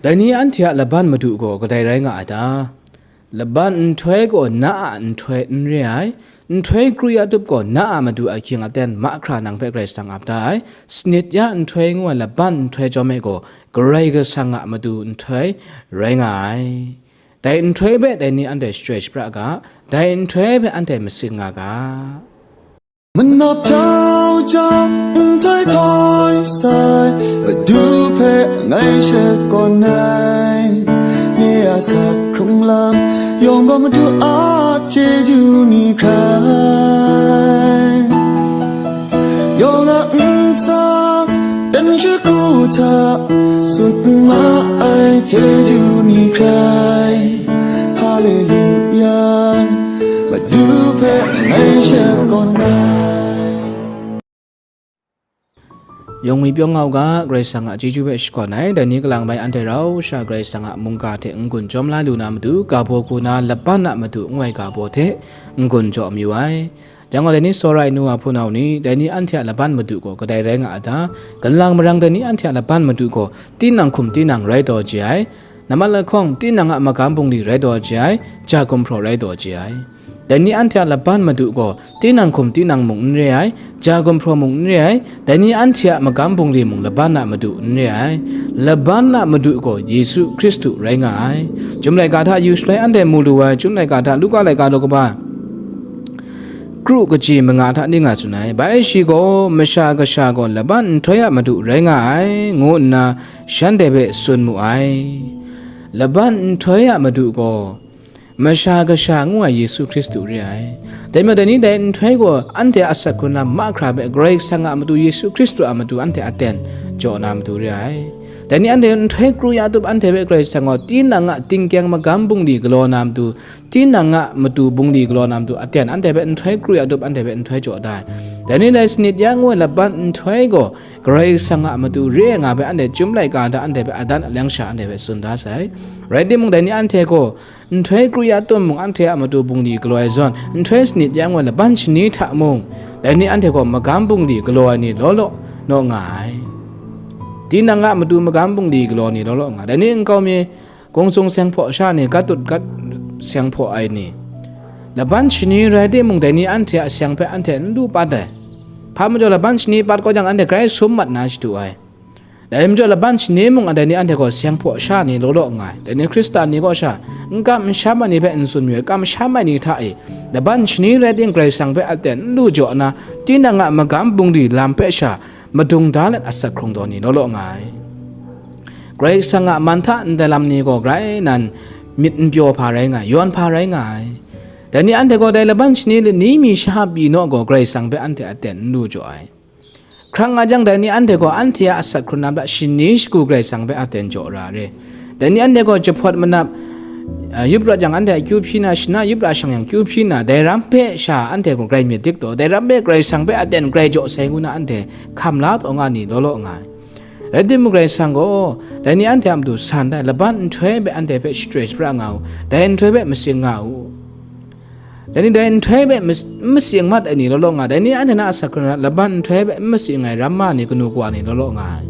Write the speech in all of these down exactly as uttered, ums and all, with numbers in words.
Dai ni anhte a laban madu gaw kadai rai nga ai ta? Laban nhtoi gaw na a nhtoi n re ai, nhtoi kru ya tup gaw na a madu ahkying aten mahkra nang hpe Karai Kasang ap da ai. Sanit ya nhtoi ngu ai laban nhtoi chyawm e gaw, Karai Kasang a madu nhtoi rai nga ai. Dai nhtoi hpe dai ni anhte shachyoi shapra ga, dai nhtoi hpe anhte matsing nga ga. Manawp jau jau, nhtoi htoi sai, Madu hpe ngai shakawn ai. Nye a asak hkrung lam yawng gaw Madu a chyeju ni hkrai. Yawng a nhtang dan shagu hta tsun ma ai chyeju ni hkrai. Haleluya, Madu hpe ngai shakawn ai. Yawng ngwi pyaw nga u ga, Karai Kasang a chyeju hpe shakawn ai, dai ni kalang bai anhte rau sha Karai Kasang a mungga hte n-gun chyawm la lu na matu, ga baw hku na laban a madu n wai ga baw hte n-gun jaw mayu ai. Dai gaw, dai ni tsawra ai nu wa hpunau ni, dai ni anhte a laban madu gaw kadai rai nga a ta? Galang marang dai ni anhte a laban madu gaw tinang hkum tinang rai taw chye ai, nambat lahkawng tinang a magam bungli rai taw chye ai, ja gumhpraw rai taw chye ai. Dai ni anhte a laban madu gaw tinang hkum tinang mung n re ai, ja gumhpraw mung n re ai, dai ni anhte a magam bungli mung laban a madu n re ai. Laban a madu gaw Yesu Hkristu rai nga ai. Chyum laika hta yu shaloi anhte mu lu ai, Chyum laika hta Luka laika daw kaba kru kaji manga hta ning nga tsun ai. Bai shi gaw Masha Kasha gaw laban nhtoi a madu rai nga ai, ngu nna shanhte hpe tsun mu ai. Laban nhtoi a madu gaw Masha Kasha ngu ai Yesu Hkristu re ai. Dai majaw, dai ni dai nhtoi gaw anhte a asak hkrung lam mahkra hpe Karai Kasang a matu, Yesu Hkristu a matu anhte aten jaw na matu re ai. Dai ni anhte nhtoi kru ya tup anhte hpe Karai Kasang gaw tinang a tingkyang magam bungli galaw na matu, tinang a matu bungli galaw na matu aten anhte hpe nhtoi kru ya tup anhte hpe nhtoi jaw da ai. Dai ni dai sanit ya ngu ai laban nhtoi gaw Karai Kasang a matu re ai nga hpe anhte Chyum laika hta anhte hpe adan aleng sha anhte hpe tsun da sai. Rai timung, dai ni anhte gaw nhtoi kru ya tup mung, anhte a matu bungli galaw ai zawn, nhtoi sanit ya ngu ai laban shani hta mung, dai ni anhte gaw magam bungli galaw ai ni law law naw nga ai. Tinang a matu magam bungli galaw ni law law nga ai. Dai ni nkau mi, kung sung seng hpaw sha ni, gat tut gat seng hpaw ai ni, laban shani rai timung, dai ni anhte a seng hpe anhte n lu pat ai. Hpa majaw, laban shani pat kau jang, anhte grai sum mat na shadu ai. Dai majaw, laban shani mung, dai ni anhte gaw seng hpaw sha ni law law nga ai. Dai ni Hkristan ni kaw sha n kam n sham ai ni hpe n tsun mayu ai, kamsham ai ni hta e, laban shani rai ting, Karai Kasang hpe aten n lu jaw nna, tinang a magam bungli lam hpe sha madung da let asak hkrung taw ni law law nga ai. Karai Kasang a man hta ndai lam ni gaw grai nan myit n pyaw hpa rai nga ai, yawn hpa rai nga ai. Dai ni anhte gaw dai laban shani lani mi shaha pyi naw gaw, Karai Kasang hpe anhte aten n lu jaw ai. Hkrang nga jang, dai ni anhte gaw anhte a asak hkrung lam hta shani shagu Karai Kasang hpe aten jaw ra re. Dai ni anhte gaw jahpawt manap, a, yup rawt jang, anhte a kyu hpyi na, shana yup ra shang yang kyu hpyi na, dai ram hpe sha anhte gaw grai myit dik taw, dai ram hpe Karai Kasang hpe aten grai jaw sai ngu na, anhte hkam la taw nga ni law law nga ai. Rai timung, Karai Kasang gaw dai ni anhte a matu san dai, laban nhtoi hpe anhte hpe shachyoi shapra nga u, dai nhtoi hpe matsing nga u. Dai ni dai nhtoi hpe mas-, n matsing mat ai ni law law nga, dai ni anhte na asak hkrung lam laban nhtoi hpe n matsing ai ramma ni, kanu kawa ni law law nga ai.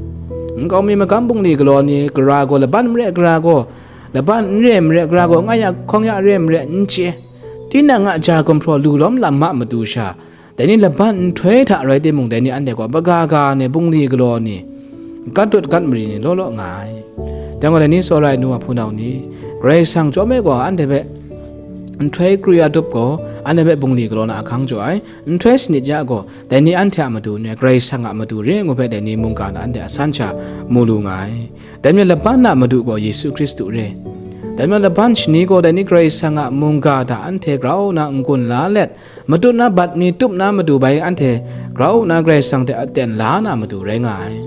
Nkau mi magam bungli galaw ni, gara gaw laban mare, gara gaw laban n re mare, gara gaw nga ya hkawng ya re mare, n chye. Tinang a ja gumhpraw lu lawm lam ma matu sha, dai ni laban nhtoi hta rai timung, dai ni anhte gaw baga ga ni, bungli galaw ni, gat tut gat mari ni law law nga ai. Dai gaw, dai ni tsawra ai nu a hpunau ni, Karai Kasang chyawm e gaw anhte hpe nhtoi kru ya tup gaw, anhte hpe bungli galaw na ahkang jaw ai. Nhtoi sanit ya gaw, dai ni anhte a matu ni Karai Kasang a matu re ngu hpe, dai ni mungga na anhte a san sha mu lu nga ai. Dai majaw, laban a madu gaw Yesu Hkristu re. Dai majaw, laban shani gaw dai ni Karai Kasang a mungga hta anhte grau nna n-gun la let, matut na bat mi tup na matu bai anhte grau nna Karai Kasang hte aten la na matu rai nga ai.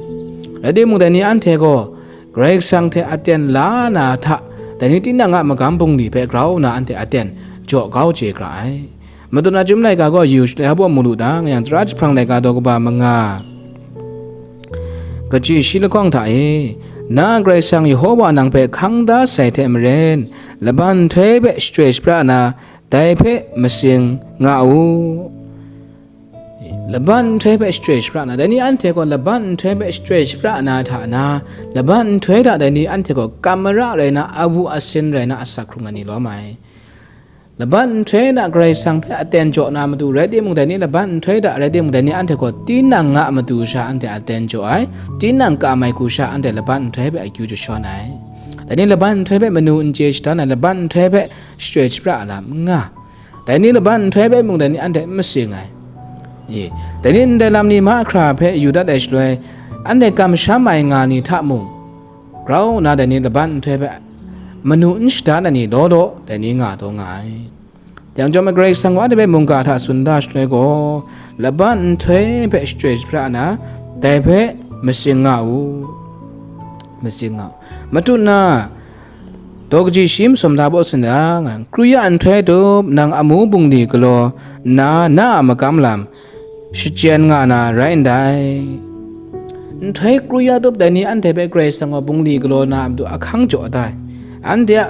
Rai timung, dai ni anhte gaw Karai Kasang hte aten la na hta, dai ni tinang a magam bungli hpe grau nna anhte aten jaw kau chye hkra ai. Matut na Chyum laika gaw yu shaloi hpa mu lu ta, nga yang, tara jahprang laika daw kaba manga, kaji shi lahkawng hta e, na Karai Kasang Yehova nang hpe hkang da sai hte maren, laban nhtoi hpe shachyoi shapra na, dai hpe matsing nga u. Laban nhtoi hpe shachyoi shapra na, dai ni anhte gaw laban nhtoi hpe shachyoi shapra na hta na, laban nhtoi hta dai ni anhte gaw kam mara rai na, awu asin rai na, asak hkrung ai ni lawm ai. Laban nhtoi hta Karai Kasang hpe aten jaw na matu rai timung, dai ni laban nhtoi hta rai timung, dai ni anhte gaw tinang a matu sha anhte aten jaw ai, tinang kam ai hku sha anhte laban nhtoi hpe akyu jashawn ai. Dai ni laban nhtoi hpe manu n chye shadan ai, laban nhtoi hpe shachyoi shapra lam n nga. Dai ni laban nhtoi hpe mung dai ni anhte n masing ai. E, dai ni ndai lam ni mahkra hpe yu dat ai shaloi, anhte kamsham ai nga ni hta mung, grau nna dai ni laban nhtoi hpe manu n shadan ai ni law law, dai ni nga taw nga ai. Yang chyawm ai Karai Kasang wa ai hpe mungga hta tsun da shaloi gaw, laban nhtoi hpe shachyoi shapra na, dai hpe masing nga u, masing nga u. Matut na, daw kaji shi masum da baw tsun da nga, kru ya nhtoi tup nang amu bungli galaw nna, na a magam lam shachyen nga na rai ndai. Nhtoi kru ya tup dai ni anhte hpe Karai Kasang gaw bungli galaw na a matu ahkang jaw da ai. Anhte a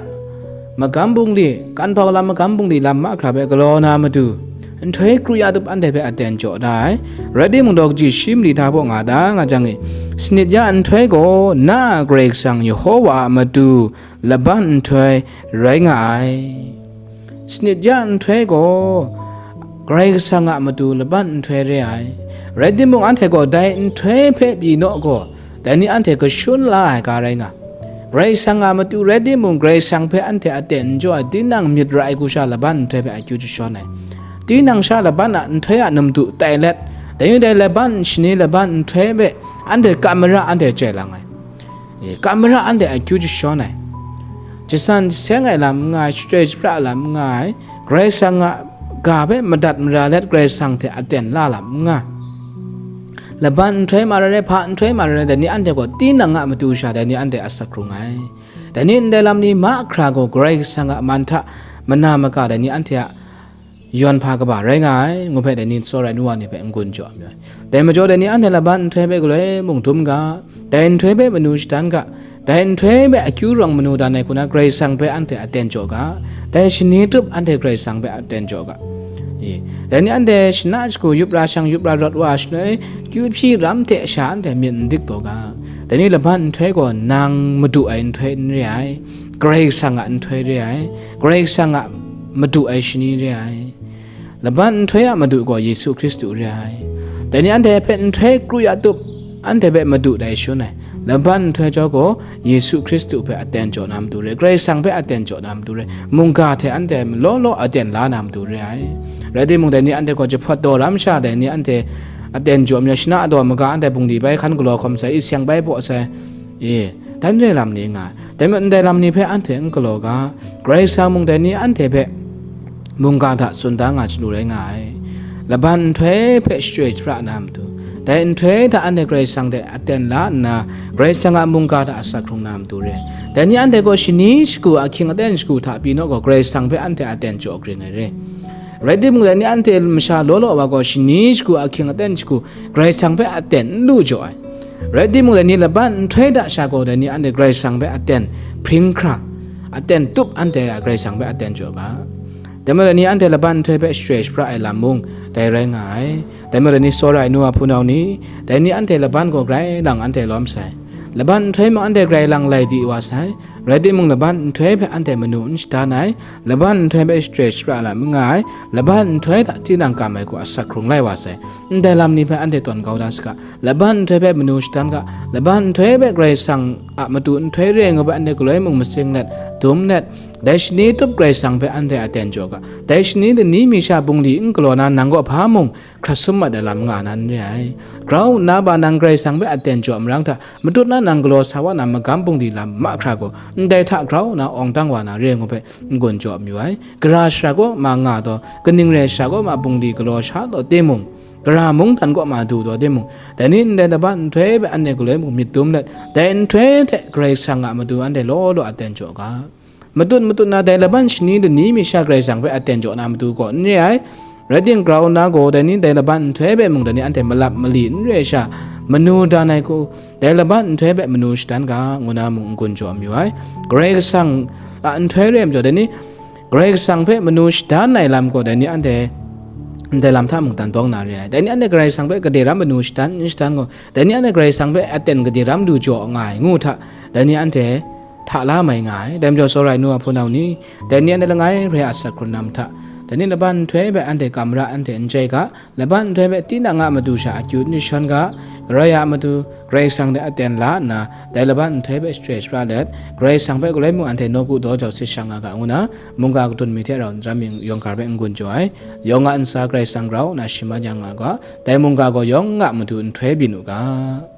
magam bungli, kan hpau lam magam bungli lam mahkra hpe galaw na matu, nhtoi kru ya tup anhte hpe aten jaw da ai. Rai timung, daw kaji shi mali hta baw nga da nga jang e, sanit ya nhtoi gaw na a Karai Kasang Yehova a matu laban nhtoi rai nga ai. Sanit ya nhtoi gaw Karai Kasang a matu laban nhtoi re ai. Rai timung, anhte gaw dai nhtoi hpe pyi naw gaw, dai ni anhte kashun la ai ga rai nga. Karai Kasang a matu rai timung, Karai Kasang hpe anhte aten n jaw ai tinang myit ra ai hku sha laban nhtoi hpe akyu jashawn ai. Tinang sha laban a nhtoi a namdu tai let, dai ni dai laban shani laban nhtoi hpe anhte kam mara anhte chye lang ai. E, kam mara anhte akyu jashawn ai. Jasan jaseng ai lam n nga ai, shachyoi shapra lam n nga ai, Karai Kasang a ga hpe madat mara let Karai Kasang hte aten la lam n nga. Laban nhtoi ma rai rai, hpa nhtoi ma rai rai, dai ni anhte gaw tinang a matu sha dai ni anhte asak hkrung ai. Dai ni ndai lam ni mahkra gaw Karai Kasang a man hta mana maka dai ni anhte a yawn hpa kaba rai nga ai, ngu hpe dai ni tsawra ai nu wa ni hpe n-gun jaw mayu ai. Dai majaw dai ni anhte laban nhtoi hpe galoi mung dum ga, dai nhtoi hpe manu shadan ga, dai nhtoi hpe akyu rawng manu dan ai hku na Karai Kasang hpe anhte aten jaw ga, dai shani tup anhte Karai Kasang hpe aten jaw ga. E, dai ni anhte shana shagu yup ra shang, yup ra rawt wa shaloi, kyu hpyi ram hte sha anhte myit n dik taw ga. Dai ni laban nhtoi gaw nang madu ai nhtoi n re ai, Karai Kasang a nhtoi re ai, Karai Kasang a madu ai shani re ai. Laban nhtoi a madu gaw Yesu Hkristu re ai. Dai ni anhte hpe nhtoi kru ya tup, anhte hpe madu dai shun ai. Laban nhtoi jaw gaw Yesu Hkristu hpe aten jaw na matu re, Karai Kasang hpe aten jaw na matu re, mungga hte anhte law law aten la na matu re ai. Rai timung, dai ni anhte gaw jahpawt daw ram sha dai ni anhte aten jaw mayu, shana daw maga anhte bungli bai hkan galaw hkawm sai, i seng bai baw sai, e, dan re lam ni nga ai. Dai majaw ndai lam ni hpe anhte n galaw ga, Karai Kasang mung dai ni anhte hpe mungga hta tsun da nga ai chyalu rai nga ai. Laban nhtoi hpe shachyoi shapra na matu, dai nhtoi hta anhte Karai Kasang hte aten la nna, Karai Kasang a mungga hta asak hkrung na matu re. Dai ni anhte gaw shani shagu ahkying aten shagu hta pyi naw gaw, Karai Kasang hpe anhte aten jaw gring ai re. Rai timung, dai ni anhte masha law law wa gaw shani shagu ahkying aten shagu Karai Kasang hpe aten n lu jaw ai. Rai timung, dai ni laban nhtoi hta sha gaw, dai ni anhte Karai Kasang hpe aten hpring hkra, aten tup anhte a Karai Kasang hpe aten jaw ga. Dai majaw dai ni anhte laban nhtoi hpe shachyoi shapra ai lam mung dai rai nga ai. Dai majaw dai ni tsawra ai nu a hpunau ni, dai ni anhte laban gaw grai lang anhte lawm sai. Laban nhtoi mung anhte grai lang lai di wa sai. Rai timung, laban nhtoi hpe anhte manu n shadan ai, laban nhtoi hpe shachyoi shapra lam n nga ai, laban nhtoi hta tinang kam ai hku asak hkrung lai wa sai. Ndai lam ni hpe anhte tawn kau da saga, laban nhtoi hpe manu shadan ga, laban nhtoi hpe Karai Kasang a matu nhtoi re ai ngu hpe anhte galoi mung masing let, dum let, dai shani tup Karai Kasang hpe anhte aten jaw ga, dai shani lani mi sha bungli n galaw na nang gaw hpa mung hkrat sum mat ai lam nga na n re ai. Grau nna ba nang Karai Kasang hpe aten jaw marang hta, matut na nang galaw sa wa na magam bungli lam mahkra gaw, ndai hta grau nna awng dang wa na re ngu hpe n-gun jaw mayu ai. Gara shara kaw ma nga taw, kaning rai shara kaw ma bungli galaw sha taw timung, gara mungdan kaw ma du taw timung, dai ni ndai laban nhtoi hpe anhte galoi mung myit dum let, dai nhtoi hte Karai Kasang a matu anhte law law aten jaw ga. Matut matut na dai laban shani lani mi sha Karai Kasang hpe aten jaw na matu gaw n re ai. Rai timung, grau nna gaw dai ni dai laban nhtoi hpe mung dai ni anhte malap mali n re ai sha, manu dan ai hku, dai laban nhtoi hpe manu shadan ga, ngu na mung n-gun jaw mayu ai. Karai Kasang a nhtoi re ai majaw, dai ni Karai Kasang hpe manu shadan ai lam gaw dai ni anhte ndai lam hta mungdan dawng na re ai. Dai ni anhte Karai Kasang hpe gade ram manu shatan n shatan gaw, dai ni anhte Karai Kasang hpe aten gade ram lu jaw nga ai ngu hta, dai ni anhte hta la mai nga ai. Dai majaw, tsawra ai nu a hpunau ni, dai ni anhte langai hpe a asak hkrun lam hta, dai ni laban nhtoi hpe anhte kam ra, anhte n chye ga, laban nhtoi hpe tinang a matu sha akyu n jashawn ga, Karai a matu Karai Kasang hte aten la nna, dai laban nhtoi hpe shachyoi shapra let, Karai Kasang hpe galoi mung anhte nawku daw jau sit shang nga ga, ngu na, mungga kadun mi hte rau n ram yawng gar hpe n-gun jaw ai. Yawng a ntsa Karai Kasang grau nna shaman yang nga ga, dai mungga gaw yawng a matu nhtoi byin u ga.